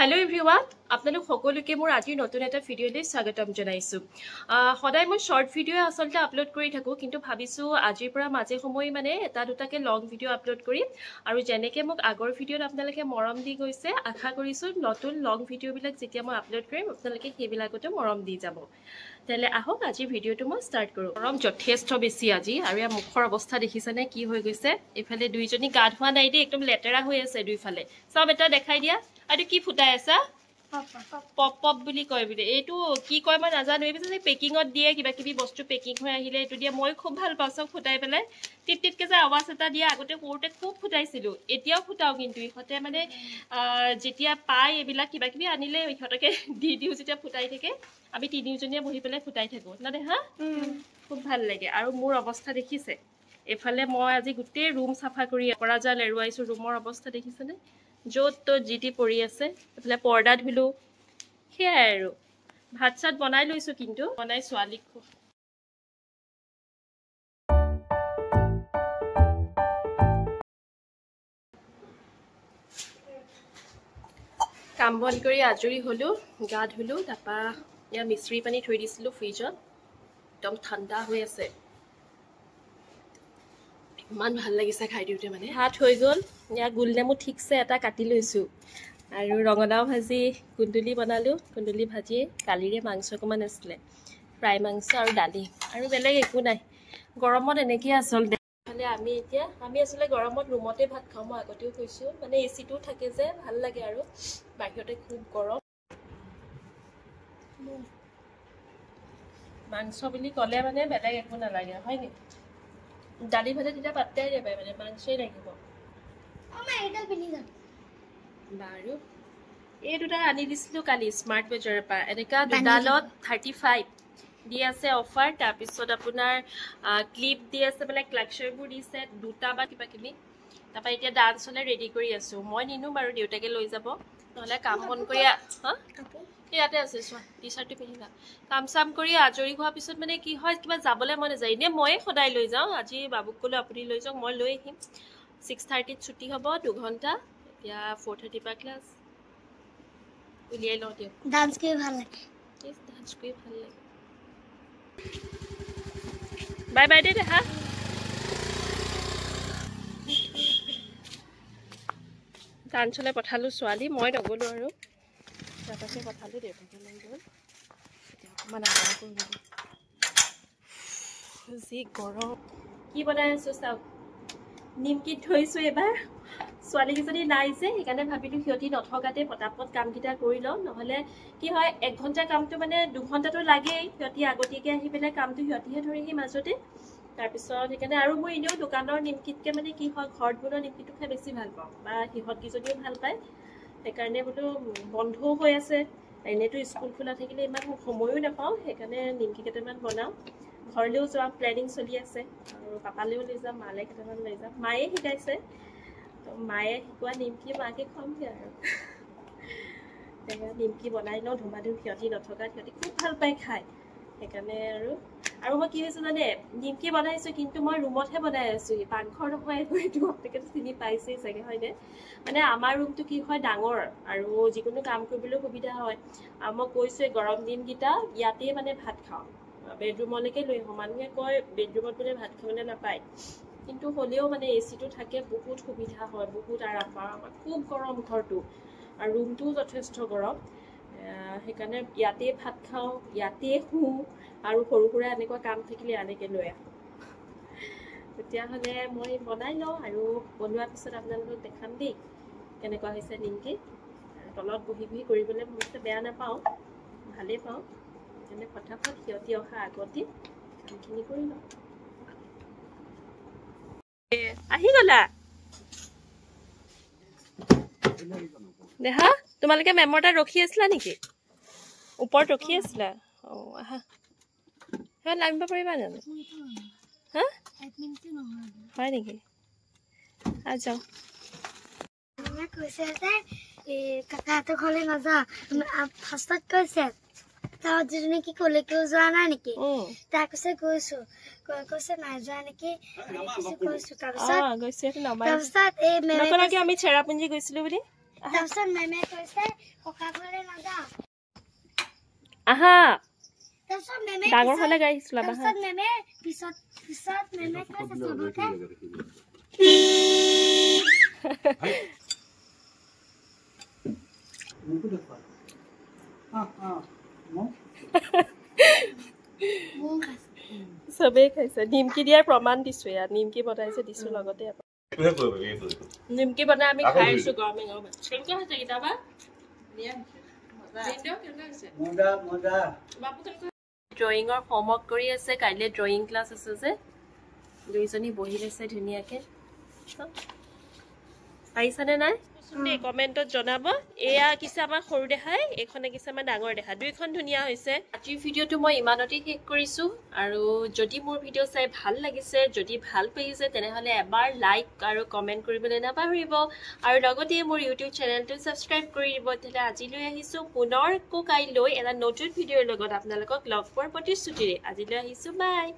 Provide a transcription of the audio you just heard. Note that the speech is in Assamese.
হেল্ল' এভৰিৱান, আপোনালোক সকলোকে মোৰ আজিৰ নতুন এটা ভিডিঅ'লৈ স্বাগতম জনাইছোঁ। সদায় মই শ্বৰ্ট ভিডিঅ' আচলতে আপলোড কৰি থাকোঁ, কিন্তু ভাবিছোঁ আজিৰ পৰা মাজে সময়ে মানে এটা দুটাকৈ লং ভিডিঅ' আপলোড কৰিম। আৰু যেনেকৈ মোক আগৰ ভিডিঅ'ত আপোনালোকে মৰম দি গৈছে, আশা কৰিছোঁ নতুন লং ভিডিঅ'বিলাক যেতিয়া মই আপলোড কৰিম আপোনালোকে সেইবিলাকতো মৰম দি যাব। তেতিয়াহ'লে আহক আজিৰ ভিডিঅ'টো মই ষ্টাৰ্ট কৰোঁ। গৰম যথেষ্ট বেছি আজি, আৰু ইয়াৰ মুখৰ অৱস্থা দেখিছেনে কি হৈ গৈছে। এইফালে দুইজনী গা ধোৱা নাই দেই, একদম লেতেৰা হৈ আছে দুইফালে। চব এটা দেখাই দিয়া। আৰু কি ফুটাই আছা? পপ পপ বুলি কয় বোলে, এইটো কি কয় মই নাজানো। এই পিছত পেকিঙত দিয়ে, কিবা কিবি বস্তু পেকিং হৈ আহিলে এইটো দিয়ে। মই খুব ভাল পাওঁ চব ফুটাই পেলাই, টিপ টিপকৈ যে আৱাজ এটা দিয়ে। আগতে সৰুতে খুব ফুটাইছিলোঁ, এতিয়াও ফুটাওঁ। কিন্তু ইহঁতে মানে যেতিয়া পায় এইবিলাক কিবা কিবি আনিলে ইহঁতকে দি দিওঁ, যেতিয়া ফুটাই থাকে আমি তিনিওজনীয়ে বহি পেলাই ফুটাই থাকোঁ না দেহা, খুব ভাল লাগে। আৰু মোৰ অৱস্থা দেখিছে, এইফালে মই আজি গোটেই ৰুম চাফা কৰি কৰা জাল এৰুৱাইছোঁ। ৰুমৰ অৱস্থা দেখিছেনে, য'ত ত'ত যি টি পৰি আছে। এইফালে পৰ্দা ধুলোঁ, সেয়াই আৰু। ভাত চাত বনাই লৈছোঁ, কিন্তু বনাই ছোৱালীক কাম বন কৰি আজৰি হ'লোঁ, গা ধুলোঁ। তাৰপৰা ইয়াৰ মিশ্ৰি পানী থৈ দিছিলোঁ ফ্ৰিজত, একদম ঠাণ্ডা হৈ আছে, ইমান ভাল লাগিছে খাই দিওঁতে। মানে ভাত হৈ গ'ল, ইয়াৰ গোলনেমু ঠিকছে এটা কাটি লৈছোঁ। আৰু ৰঙালাও ভাজি, কুন্দুলি বনালোঁ। কুন্দুলি ভাজি, কালিৰে মাংস অকণমান আছিলে, ফ্ৰাই মাংস আৰু দালি, আৰু বেলেগ একো নাই। গৰমত এনেকৈয়ে আচলতে। ইফালে আমি এতিয়া আমি আচলতে গৰমত ৰুমতে ভাত খাওঁ, মই আগতেও কৈছোঁ। মানে এ চিটোও থাকে যে ভাল লাগে, আৰু বাহিৰতে খুব গৰম। মাংস বুলি ক'লে মানে বেলেগ একো নালাগে, হয় নেকি? দালি ভাতে তেতিয়া পাত্তাই নাপায়, মানে মাংসই লাগিব। বাৰু এই দুটা আনি দিছিলোঁ কালি স্মাৰ্ট বজাৰৰ পৰা, এনেকুৱা দুডালত 35 দি আছে অফাৰ। তাৰপিছত আপোনাৰ ক্লিপ দি আছে, মানে ক্লাকচাৰবোৰ দিছে দুটা বা কিবা কিবি। তাৰপৰা এতিয়া ডান্সলৈ ৰেডি কৰি আছোঁ। মই নিনো বাৰু, দেউতাকে লৈ যাব। নহ'লে কাম বন কৰি হা ইয়াতে আছে চোৱা, টি চাৰ্টটো পিন্ধিবা। কাম চাম কৰি আজৰি হোৱাৰ পিছত মানে কি হয়, কিবা যাবলৈ মন নাযায়। এনেই ময়ে সদায় লৈ যাওঁ, আজি বাবুক ক'লোঁ আপুনি লৈ যাওক, মই লৈ আহিম। 6:30ত ছুটি হ'ব, 2 ঘণ্টা। এতিয়া 4:30ৰ পৰা ক্লাছ। উলিয়াই লওঁ দিয়ক। ডান্স কৰি ভাল লাগে, ডান্স কৰি ভাল লাগে। বাই বাই দেই দেহা। ডান্সলৈ পঠালোঁ ছোৱালী, মই নগ'লোঁ আৰু। তাৰপাছত পঠালোঁ, দেউতাকে লৈ গ'ল। এতিয়া অকণমান আৰাম কৰোঁ, যি গৰম। কি বনাই আছোঁ চাওক, নিমকিত থৈছোঁ এইবাৰ। ছোৱালীকেইজনী নাই যে, সেইকাৰণে ভাবিলোঁ সিহঁতি নথকাতে পটাপট কামকেইটা কৰি লওঁ। নহ'লে কি হয়, 1 ঘণ্টা কামটো মানে 2 ঘণ্টাটো লাগেই। সিহঁতি আগতীয়াকৈ আহি পেলাই কামটো সিহঁতিহে ধৰেহি মাজতে। তাৰপিছত সেইকাৰণে আৰু মই এনেও দোকানৰ নিমকিতকৈ মানে কি হয়, ঘৰত বনোৱা নিমকিটো খাই বেছি ভাল পাওঁ, বা সিহঁতকেইজনীও ভাল পায়। সেইকাৰণে বোলো বন্ধও হৈ আছে, এনেইতো স্কুল খোলা থাকিলে ইমান সময়ো নাপাওঁ, সেইকাৰণে নিমকি কেইটামান বনাওঁ। ঘৰলৈও যোৱা প্লেনিং চলি আছে, আৰু পাপালৈও লৈ যাম, মালৈ কেইটামান লৈ যাম। মায়ে শিকাইছে, তো মায়ে শিকোৱা নিমকি মাকে খুৱামগৈ। আৰু তেনেকৈ নিমকি বনাই লওঁ ধুমাধুম, সিহঁতি নথকাত সিহঁতি খুব ভাল পায় খাই, সেইকাৰণে। আৰু আৰু মই কি হৈছে জানে, নিমকি বনাইছোঁ কিন্তু মই ৰুমতহে বনাই আছোঁ, পাকঘৰ নহয় একো। এইটো আপোনালোকেতো চিনি পাইছেই চাগে, হয়নে? মানে আমাৰ ৰুমটো কি হয়, ডাঙৰ আৰু যিকোনো কাম কৰিবলৈ সুবিধা হয়। আৰু মই কৈছোঁৱে, গৰম দিনকেইটা ইয়াতেই মানে ভাত খাওঁ, বেডৰুমলৈকে লৈ আহোঁ। মানুহে কয় বেডৰুমত বোলে ভাত খাবলৈ নাপায়, কিন্তু হ'লেও মানে এ চিটো থাকে, বহুত সুবিধা হয়, বহুত আৰাম পাওঁ। আমাৰ খুব গৰম ঘৰটো আৰু ৰুমটোও যথেষ্ট গৰম, সেইকাৰণে ইয়াতেই ভাত খাওঁ, ইয়াতেই শুওঁ, আৰু সৰু সুৰা এনেকুৱা কাম থাকিলে এনেকৈ লৈ আহোঁ। তেতিয়াহ'লে মই বনাই লওঁ, আৰু বনোৱাৰ পিছত আপোনালোকক দেখাম দেই কেনেকুৱা হৈছে নিমকি। তলত বহি বহি কৰিবলৈ মই বেয়া নাপাওঁ, ভালেই পাওঁ। সেইকাৰণে ফটাফট সিহঁতি অহা আগতে কামখিনি কৰি লওঁ। আহি গ'লা দেহা? তোমালোকে মেমৰ তাত ৰখি আছিলা নেকি? ওপৰত ৰখি আছিলা? অঁ, আহা। সেইখন নামিব পাৰিবা জানো? হা, হয় নেকি? যাওঁ। কৈছে যে কাকাহঁতৰ ঘৰলৈ নাযাওঁ ফাৰ্ষ্টত কৈছে। তাৰ যিটো নেকি কলৈকেও যোৱা নাই নেকি, তাৰ কৈছে গৈছো, কৈছে নাই যোৱা নেকি, কৈছো। তাৰপিছত তাৰপিছত এই আমি চেৰাপুঞ্জী গৈছিলো বুলি। তাৰপিছত মেমে কৈছে ককা ঘৰলৈ নাযাওঁ। আহা, তাৰপিছত মেমে ডাঙৰ হ'লে গাড়ী চলাবা। তাৰপিছত মেমে পিছত পিছত মেমে কৈছে চবকে। চবেই খাইছে। নিমকি দিয়াৰ প্ৰমাণ দিছো, ইয়াত নিমকি বনাইছে দিছো লগতে। নিমকি বনাই আমি খাই আছো গৰমে গৰমে। কেনেকুৱা হৈছে কিতাবা? ড্ৰয়িঙৰ হোমৱৰ্ক কৰি আছে, কাইলৈ ড্ৰয়িং ক্লাছ আছে যে। দুইজনী বহি লৈছে ধুনীয়াকে। পাৰিছানে নাই দেই কমেণ্টত জনাব। এয়া আঁকিছে আমাৰ সৰু দেহাই, এইখন আঁকিছে আমাৰ ডাঙৰ দেহা। দুইখন ধুনীয়া হৈছে। আজিৰ ভিডিঅ'টো মই ইমানতেই শেষ কৰিছোঁ। আৰু যদি মোৰ ভিডিঅ' চাই ভাল লাগিছে, যদি ভাল পাইছে, তেনেহ'লে এবাৰ লাইক আৰু কমেণ্ট কৰিবলৈ নাপাহৰিব। আৰু লগতে মোৰ ইউটিউব চেনেলটো ছাবস্ক্ৰাইব কৰি দিব। তেতিয়াহ'লে আজিলৈ আহিছোঁ, পুনৰ আকৌ কাইলৈ এটা নতুন ভিডিঅ'ৰ লগত আপোনালোকক লগ পোৱাৰ প্ৰতিশ্ৰুতিৰে আজিলৈ আহিছোঁ। বাই।